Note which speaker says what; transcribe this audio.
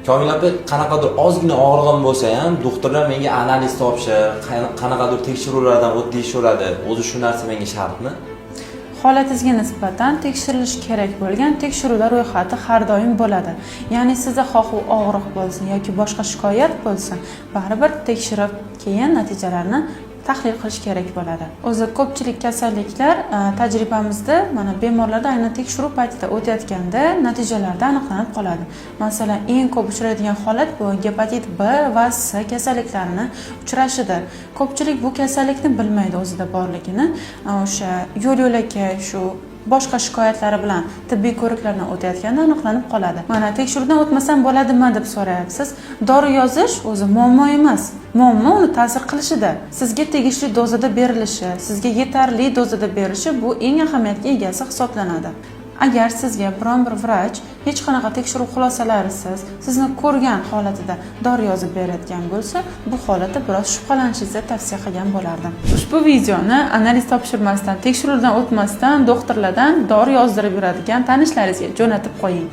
Speaker 1: Komil opa, qanaqadir ozgina og'rig'im bo'lsa ham, doktorlar menga analiz topshir, qanaqadir tekshiruvlardan o't deyishaveradi. O'zi shu narsa menga shartmi?
Speaker 2: Holatingizga nisbatan tekshirilishi kerak bo'lgan tekshiruvlar ro'yxati har doim bo'ladi. Ya'ni sizda xoh u og'riq bo'lsin yoki boshqa shikoyat bo'lsin, baribir tekshirib, keyin natijalarni tahlil qilish kerak bo'ladi. O'zi ko'pchilik kasalliklar tajribamizda mana bemorlarda aynan tekshiruv paytida o'tayotganda natijalarda aniqlanib qoladi. Masalan, eng ko'p uchraydigan holat bu gepatit B va S kasalliklarini uchrashidir. Ko'pchilik bu kasallikni bilmaydi o'zida borligini. O'sha yo'l yo'lakay shu boshqa shikoyatlari bilan tibbiy ko'riklardan o'tayotganda aniqlanib qoladi. Mana, tekshiruvdan o'tmasam bo'ladimi deb so'rayapsiz. Dori yozish o'zi muammo emas. Muammo uni ta'sir qilishida. Sizga tegishli dozada berilishi, sizga yetarli dozada berilishi bu eng ahamiyatga egasi hisoblanadi. Agar sizga biron bir vrach hech qanaqa tekshiruv xulosalarisiz sizni ko'rgan holatida dori yozib berayotgan bo'lsa, bu holatda biroz shubhalanishingizni tavsiya qilgan bo'lardim. Ushbu videoni analiz topshirmasdan, tekshiruvdan o'tmasdan doktorlardan dori yozdirib yuradigan tanishlaringizga jo'natib qo'ying.